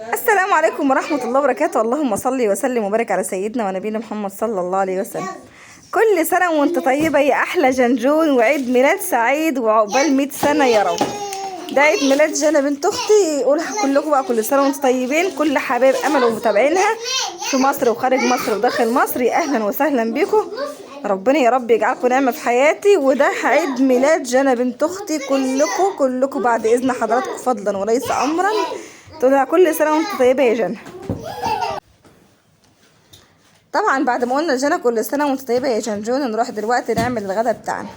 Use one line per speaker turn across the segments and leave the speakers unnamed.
السلام عليكم ورحمة الله وبركاته. اللهم صل وسلم وبارك على سيدنا ونبينا محمد صلى الله عليه وسلم. كل سنة وانت طيبة يا أحلى جنجون، وعيد ميلاد سعيد وعقبال 100 سنة يا رب. ده عيد ميلاد جنى بنت أختي. قولها كلكم بقى كل سنة وانتم طيبين، كل حبايب أمل ومتابعينها في مصر وخارج مصر وداخل مصر، يا أهلا وسهلا بيكم. ربنا يا رب يجعلكم نعمة في حياتي. وده عيد ميلاد جنى بنت أختي. كلكم كلكم بعد إذن حضراتكم فضلا وليس أمرا تقولها كل سنة وانت طيبة يا جنى. طبعا بعد ما قلنا لجنى كل سنة وانت طيبة يا جنجون، نروح دلوقتي نعمل الغدا بتاعنا.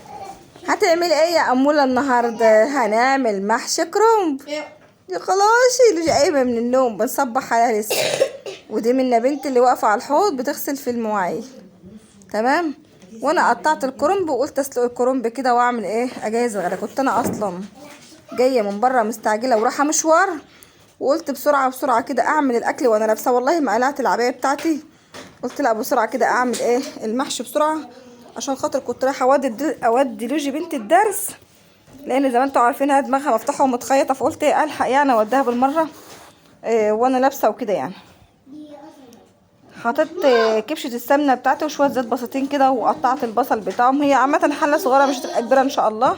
هتعمل ايه يا أمولة النهاردة؟ هنعمل محشي كرنب. يا خلاص اللي قايمة من النوم بنصبح عليها لسه. ودي منا بنت اللي واقفة على الحوض بتغسل في المواعين. تمام. وانا قطعت الكرنب وقلت اسلق الكرنب كده واعمل ايه، اجهز الغدا. كنت انا اصلا جاية من بره مستعجلة ورايحة مشوار، وقلت بسرعة بسرعة كده اعمل الاكل وانا لابسه، والله ما قلعت العباية بتاعتي. قلت لا بسرعة كده اعمل ايه المحشي بسرعة، عشان خاطر كنت رايحة اودي لوجي بنت الدرس، لان زي ما انتوا عارفينها دماغها مفتوحة ومتخيطه، فقلت ايه الحق يعني اوديها بالمرة إيه وانا لابسه وكده يعني. حطيت كبشة السمنة بتاعتي وشوية زيت بسيطين كده، وقطعت البصل بتاعهم. هي عامة حله صغيرة مش هتبقى كبيرة ان شاء الله،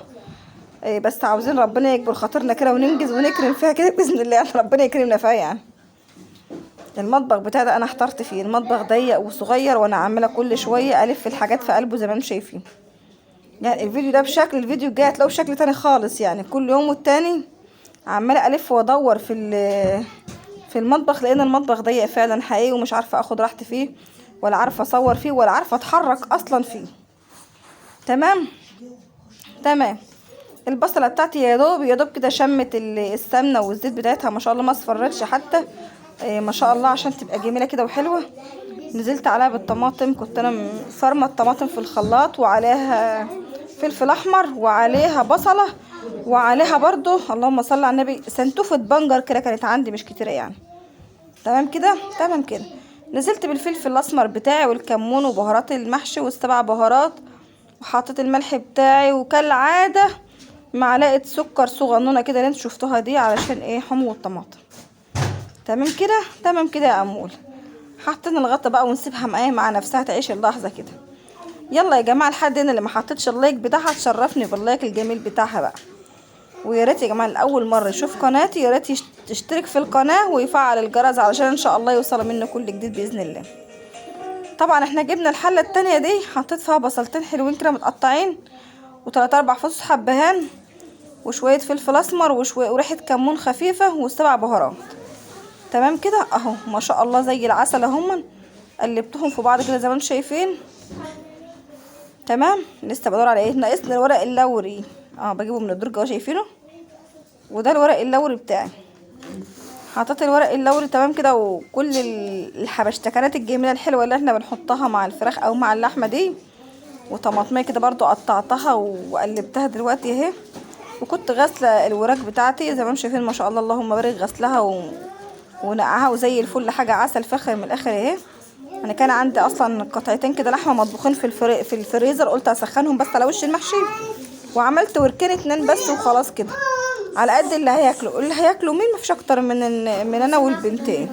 إيه بس عاوزين ربنا يكبر خاطرنا كده وننجز ونكرم فيها كده باذن الله، يعني ربنا يكرمنا فيها يعني. المطبخ بتاع ده انا احترت فيه، المطبخ ضيق وصغير، وانا عماله كل شوية الف الحاجات في قلبه زي ما انتم شايفين. يعني الفيديو ده بشكل، الفيديو الجاي هتلاقوه بشكل تاني خالص، يعني كل يوم والتاني عماله الف وادور في المطبخ، لان المطبخ ضيق فعلا حقيقي، ومش عارفه اخد راحتي فيه، ولا عارفه اصور فيه، ولا عارفه اتحرك اصلا فيه. تمام تمام. البصله بتاعتي يا دوب يا دوب كده شمت السمنة والزيت بتاعتها، ما شاء الله ما اصفرتش حتى، إيه ما شاء الله، عشان تبقى جميلة كده وحلوه. نزلت عليها بالطماطم، كنت انا فرمه الطماطم في الخلاط، وعليها فلفل احمر، وعليها بصله، وعليها برضو اللهم صل على النبي سنتوفه بنجر كده كانت عندي مش كتيرة يعني. تمام كده تمام كده. نزلت بالفلفل الاسمر بتاعي والكمون وبهارات المحشي والسبع بهارات، وحطيت الملح بتاعي، وكالعادة معلقه سكر صغنونه كده اللي انتوا شفتوها دي علشان ايه حمو الطماطم. تمام كده تمام كده يا امول. حطينا الغطا بقى ونسيبها معايا مع نفسها تعيش اللحظة كده. يلا يا جماعة، لحد هنا اللي ما حطيتش ال like بتاعها تشرفني بال like الجميل بتاعها بقى. ويا ريت يا جماعة لاول مرة يشوف قناتي يا ريت يشترك في القناة ويفعل الجرس علشان ان شاء الله يوصل منه كل جديد باذن الله. طبعا احنا جبنا الحلة التانية دي، حطيت فيها بصلتين حلوين كده متقطعين، وتلات اربع فصوص حبهان، وشوية فلفل اسمر، وشوية وريحه كمون خفيفة، والسبع بهارات. تمام كده اهو ما شاء الله زي العسل اهم. قلبتهم في بعض كده زي ما انتم شايفين. تمام. لسه بدور على ايه، ناقصني الورق اللوري، بجيبه من الدرج اهو شايفينه، وده الورق اللوري بتاعي. حطيت الورق اللوري تمام كده، وكل الحبشتكنات الجميلة الحلوة اللي احنا بنحطها مع الفراخ او مع اللحمة دي، وطماطميه كده برضو قطعتها وقلبتها دلوقتي اهي. وكنت غاسله الوراك بتاعتي زي ما انتم شايفين ما شاء الله اللهم بارك، غسلها ونقعها وزي الفل، حاجة عسل فخر من الاخر اهي. انا كان عندي اصلا قطعتين كده لحمه مطبوخين في الفريزر، قلت اسخنهم بس على وش المحشي، وعملت وركين 2 بس وخلاص كده على قد اللي هياكلوا. اللي هياكلوا مين؟ مفيش اكتر من انا والبنتين.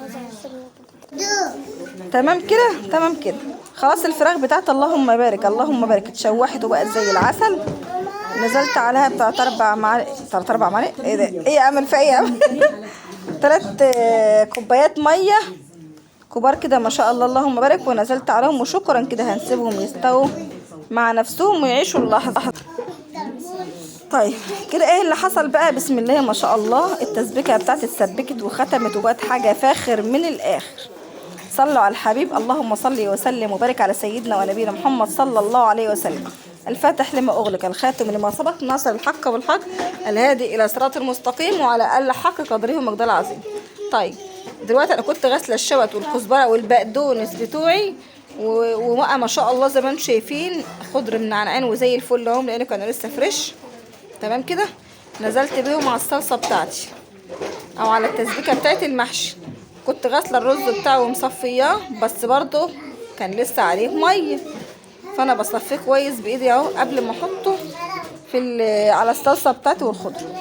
تمام كده تمام كده. خلاص الفراخ بتاعتي اللهم بارك اللهم بارك اتشوحت وبقت زي العسل. نزلت عليها بتاع 4 معالق، 3 4 معالق ايه ده، ايه يا امل في ايه يا امل 3 كوبايات مية كبار كده ما شاء الله اللهم بارك، ونزلت عليهم وشكرا كده. هنسيبهم يستووا مع نفسهم ويعيشوا اللحظة. طيب كده ايه اللي حصل بقى؟ بسم الله ما شاء الله التسبيكه بتاعتي اتسبكت وختمت وبقت حاجة فاخر من الاخر. صلوا على الحبيب، اللهم صل وسلم وبارك على سيدنا ونبينا محمد صلى الله عليه وسلم. الفاتح لما اغلق، الخاتم لما سبق، ناصر الحق بالحق، الهادي الى صراط المستقيم، وعلى اقل حق قدره ومقداره العظيم. طيب دلوقتي انا كنت غاسله الشبت والكزبره والبقدونس بتوعي، وبقى ما شاء الله زي ما انتم شايفين خضر من عنقان وزي الفل اهم، لان كانوا لسه فريش. تمام كده. نزلت بيهم على الصلصه بتاعتي او على التسبيكه بتاعت المحشي. كنت غاسله الرز بتاعه ومصفياه، بس برضو كان لسه عليه مية، فانا بصفيه كويس بايدي اهو قبل ما احطه في على الصلصه بتاعتي والخضره.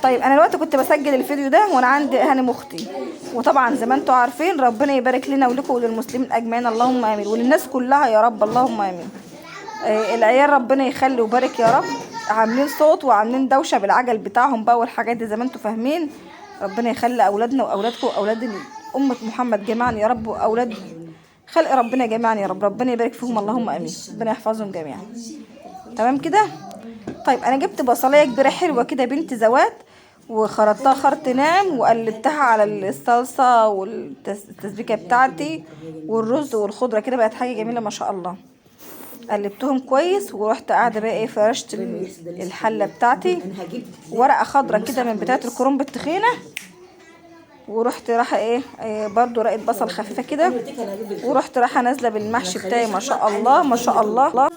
طيب انا دلوقتي كنت بسجل الفيديو ده وانا عند هانم اختي، وطبعا زي ما انتم عارفين ربنا يبارك لنا ولكم وللمسلمين اجمعين، اللهم امين، وللناس كلها يا رب، اللهم امين. العيال ربنا يخلي ويبارك يا رب، عاملين صوت وعاملين دوشه بالعجل بتاعهم بقى والحاجات دي زي ما انتم فاهمين. ربنا يخلي اولادنا واولادكم واولاد امه محمد جميعا يا رب، واولاد خلق ربنا جميعا يا رب، ربنا يبارك فيهم، اللهم امين، ربنا يحفظهم جميعا. تمام كده. طيب انا جبت بصلايه كبيرة حلوة كده بنت زوات، وخرطتها خرط ناعم، وقلبتها على الصلصه والتسبيكه بتاعتي والرز والخضره كده، بقت حاجة جميلة ما شاء الله. قلبتهم كويس، ورحت قاعدة بقى ايه، فرشت الحلة بتاعتي ورقة خضرة كده من بتاعه الكرنب التخينه، ورحت رايحة ايه، برضو رقه بصل خفيفة كده، ورحت رايحة نازله بالمحشي بتاعي. ما شاء الله ما شاء الله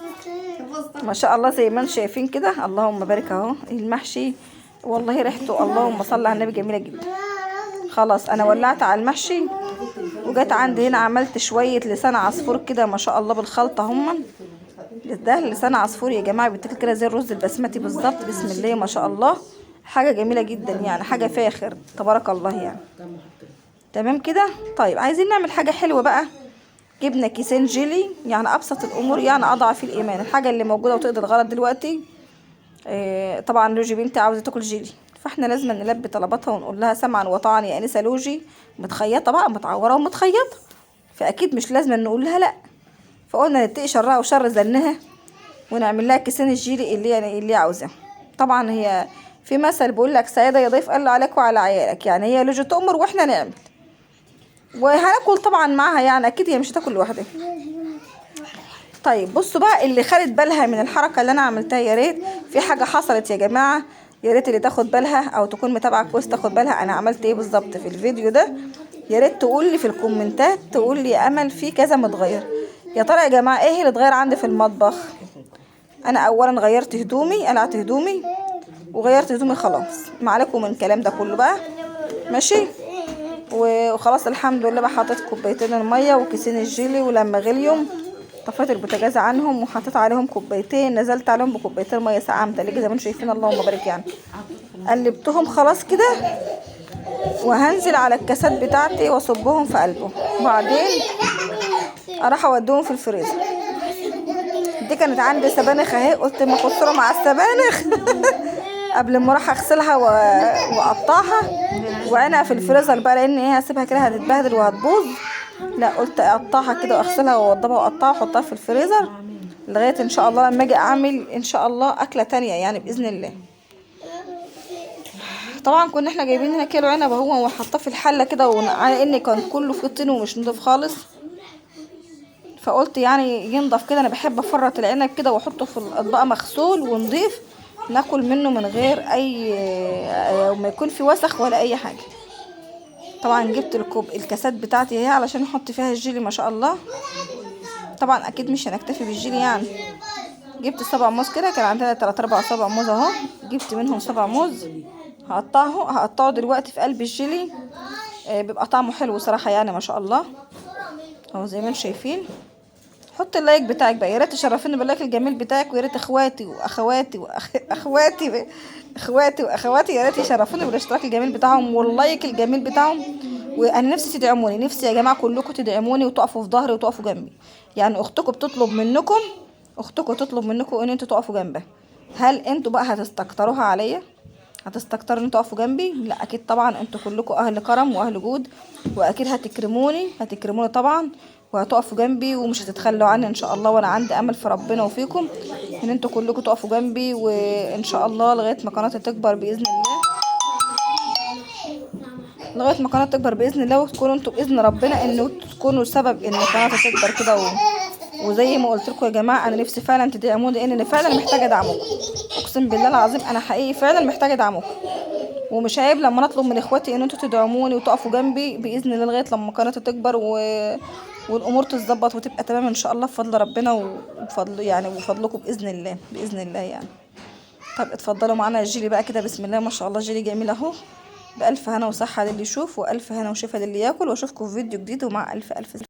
ما شاء الله، زي ما انتم شايفين كده، اللهم بارك اهو المحشي، والله ريحته اللهم صل على النبي جميلة جدا. خلاص انا ولعت على المحشي، وجت عندي هنا عملت شوية لسان عصفور كده ما شاء الله بالخلطه. هم ده لسان عصفور يا جماعة، بيتاكل كده زي الرز البسمتي بالظبط، بسم الله ما شاء الله، حاجة جميلة جدا يعني، حاجة فاخر تبارك الله يعني. تمام كده. طيب عايزين نعمل حاجة حلوة بقى، جبنا كيسين جيلي، يعني ابسط الامور يعني اضعف الايمان، الحاجة اللي موجودة وتقضي الغرض دلوقتي. طبعا لوجي بنتي عاوزه تاكل جيلي، فاحنا لازم نلبي طلباتها ونقول لها سمعا وطاعا يا انسه لوجي، متخيطه بقى، متعوره ومتخيطه، فاكيد مش لازم نقول لها لا. فقلنا نتقي شرها وشر زنها، ونعمل لها كيسين الجيلي اللي يعني اللي عاوزاه. طبعا هي في مثل بيقول لك سيده يا ضيف قال له عليك وعلى عيالك، يعني هي لوجي تؤمر واحنا نعمل، وهناكل طبعا معاها يعني، اكيد هي مش هتاكل لوحدها. طيب بصوا بقى، اللي خدت بالها من الحركة اللي انا عملتها، يا ريت في حاجة حصلت يا جماعة، يا ريت اللي تاخد بالها او تكون متابعه كويس تاخد بالها انا عملت ايه بالظبط في الفيديو ده. يا ريت تقول لي في الكومنتات، تقول لي يا امل في كذا متغير. يا ترى يا جماعة ايه اللي اتغير عندي في المطبخ؟ انا اولا غيرت هدومي، قلعت هدومي وغيرت هدومي خلاص، ما عليكم من الكلام ده كله بقى، ماشي. وخلاص الحمد لله بقى، حطيت كوبايتين المية وكيسين الجيلي، ولما غليهم طفيت البوتاجاز عنهم وحطيت عليهم كوبايتين، نزلت عليهم بكوبايتين مية ساقعه متلجه زي ما انتم شايفين، اللهم بارك يعني. قلبتهم خلاص كده، وهنزل على الكاسات بتاعتي واصبهم في قلبه، وبعدين اروح اوديهم في الفريزر. دي كانت عندي سبانخ اهي، قلت ما اخسرهم مع السبانخ قبل ما اروح اغسلها واقطعها وانا في الفريزر بقى، لان ايه هسيبها كده هتتبهدل وهتبوظ. لا قلت اقطعها كده واغسلها واوضبها واقطعها واحطها في الفريزر لغاية ان شاء الله لما اجي اعمل ان شاء الله اكله تانية يعني باذن الله. طبعا كنا احنا جايبين هنا كيلو عنب اهو، وحطاه في الحلة كده، وعلى ان كان كله فيه طين ومش نضيف خالص، فقلت يعني ينضف كده. انا بحب افرط العنب كده واحطه في الاطباق مغسول ونضيف، ناكل منه من غير اي ما يكون في وسخ ولا اي حاجة. طبعا جبت الكاسات بتاعتي اهي علشان احط فيها الجيلي ما شاء الله. طبعا اكيد مش هنكتفي بالجيلي يعني، جبت 7 موز كده، كان عندنا 3 4 7 موز اهو، جبت منهم 7 موز، هقطعه دلوقتي في قلب الجيلي. بيبقى طعمه حلو صراحة يعني ما شاء الله اهو زي ما انتم شايفين. حط ال like بتاعك بقى، يا ريت تشرفيني بال like الجميل بتاعك، ويا ريت اخواتي واخواتي واخواتي اخواتي واخواتي يا ريت يشرفوني بالاشتراك الجميل بتاعهم وال like الجميل بتاعهم. وانا نفسي تدعموني، نفسي يا جماعة كلكم تدعموني وتقفوا في ظهري وتقفوا جنبي. يعني اختكم بتطلب منكم، اختكم تطلب منكم ان انتوا تقفوا جنبها. هل انتوا بقى هتستكتروها عليا؟ هتستكتروا ان انتوا تقفوا جنبي؟ لا اكيد طبعا، انتوا كلكم اهل كرم واهل جود، واكيد هتكرموني، هتكرموني طبعا وهتقفوا جنبي ومش هتتخلوا عني ان شاء الله. وانا عندي امل في ربنا وفيكم ان انتوا كلكم تقفوا جنبي، وان شاء الله لغاية ما قناتي تكبر باذن الله، لغاية ما قناتي تكبر باذن الله، وتكونوا انتوا باذن ربنا ان تكونوا سبب ان قناتي تكبر كده. وزي ما قلت لكم يا جماعة، انا نفسي فعلا تدعموني، لان انا فعلا محتاجه دعمكم، اقسم بالله العظيم انا حقيقي فعلا محتاجه دعمكم. ومش عيب لما نطلب من اخواتي ان انتوا تدعموني وتقفوا جنبي باذن الله لغاية لما قناتي تكبر والامور تتظبط وتبقى تمام ان شاء الله بفضل ربنا وبفضل يعني وبفضلكم باذن الله، باذن الله يعني. طب اتفضلوا معانا الجيلي بقى كده، بسم الله ما شاء الله، جيلي جميل اهو، بألف هنا وصحة للي يشوف، وألف هنا وشفا للي ياكل. واشوفكم في فيديو جديد، ومع ألف ألف